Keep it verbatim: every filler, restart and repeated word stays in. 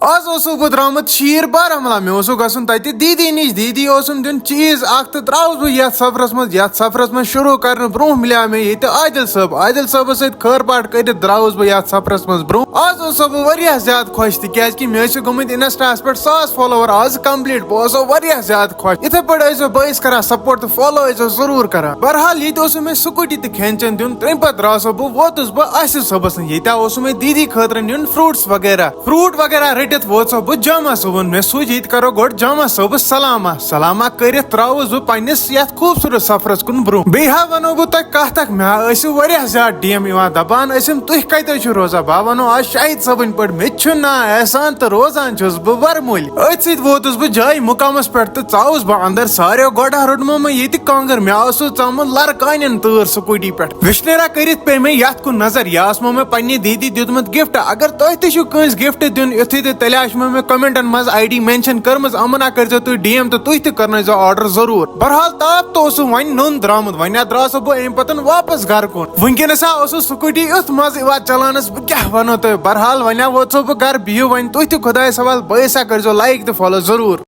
آز اوسُس بہٕ درٛامُت شیٖر بارہمولہ، مےٚ اوسُکھ گژھُن تَتہِ دیٖدی نِش، دیٖدی اوسُم دیُن چیٖز اَکھ، تہٕ درٛاوُس بہٕ یَتھ سفرَس منٛز۔ یَتھ سفرَس منٛز شروٗع کَرنہٕ برٛونٛہہ مِلیو مےٚ ییٚتہِ عادِل صٲب۔ عادِل صٲبَس سۭتۍ خٲر پاٹھ کٔرِتھ درٛاوُس بہٕ یَتھ سفرَس منٛز برٛونٛہہ۔ آز اوسُس بہٕ واریاہ زیادٕ خۄش، تِکیٛازِ کہِ مےٚ ٲسۍ گٔمٕتۍ Insta-ہَس پٮ۪ٹھ ساس follower آز complete۔ بہٕ اوسُس واریاہ زیادٕ خۄش۔ یِتھَے پٲٹھۍ ٲسۍزیو بٲیِس کَران support تہٕ follow ٲسۍزیو ضروٗر کَران۔ بہرحال، ییٚتہِ اوسُم مےٚ scooty تہٕ کھٮ۪ن چٮ۪ن دیُن۔ تَمہِ پتہٕ درٛاسو بہٕ، ووتُس بہٕ آصف صٲبَس نِش۔ ییٚتہِ اوسُم مےٚ دیٖدی خٲطرٕ نیُن fruits وغیرہ۔ Fruit وغیرہ رٔٹِتھ ووتسو بہٕ جامع صٲبُن۔ مےٚ سوٗنٛچ، ییٚتہِ کَرو گۄڈٕ جامع صٲبَس سلامہ۔ سلامہ کٔرِتھ ترٛاوُس بہٕ پنٛنِس یَتھ خوٗبصوٗرت سفرَس کُن برٛونٛہہ۔ بیٚیہِ ہا وَنو بہٕ تۄہہِ کَتھ اَکھ، مےٚ ہا ٲسِو واریاہ زیادٕ D M یِوان دَپان، ٲسِم تُہۍ کَتہِ حظ چھِو روزان؟ بہٕ ہا وَنو آز شاہد صٲبٕنۍ پٲٹھۍ، مےٚ تہِ چھُ ناو احسان تہٕ روزان چھُس بہٕ وَرمُلۍ۔ أتھۍ سۭتۍ ووتُس بہٕ جایہِ مُقامَس پٮ۪ٹھ تہٕ ژاوُس بہٕ اَندَر۔ ساروِیو گۄڈٕ ہا روٚٹمو مےٚ ییٚتہِ کانٛگٕر، مےٚ اوسُس ژامُت لَرٕ کانٮ۪ن تٲر scooty پٮ۪ٹھ۔ وٕشنیرا کٔرِتھ پیٚیہِ مےٚ یَتھ کُن نظر، یہِ آسمو مےٚ پنٛنہِ دیٖدی دیُتمُت gift۔ اگر تۄہہِ تہِ چھُو کٲنٛسہِ gift دیُن، یُتھُے تہِ تیٚلہِ آسمو مےٚ commentن منٛز I D mention کٔرمٕژ، یِمَن ہا کٔرۍزیو تُہۍ D M تہٕ تُہۍ تہِ کَرنٲیزیو order ضروٗر۔ بہرحال، تاپھ تہٕ اوسُم وۄنۍ نوٚن درٛامُت، وۄنۍ ہا درٛاسو بہٕ اَمہِ پَتَن واپَس گَرٕ کُن۔ وٕنکیٚنَس ہا اوسُس scooty یُتھ مَزٕ یِوان چَلاونَس، بہٕ کیٛاہ وَنو تۄہہِ۔ بہرحال، وۄنۍ ہا ووتسو بہٕ گَرٕ، بِہِو وۄنۍ تُہۍ تہِ خۄدایَس حوالہٕ، بٲیِس ہا کٔرۍزیو like تہٕ follow ضروٗر۔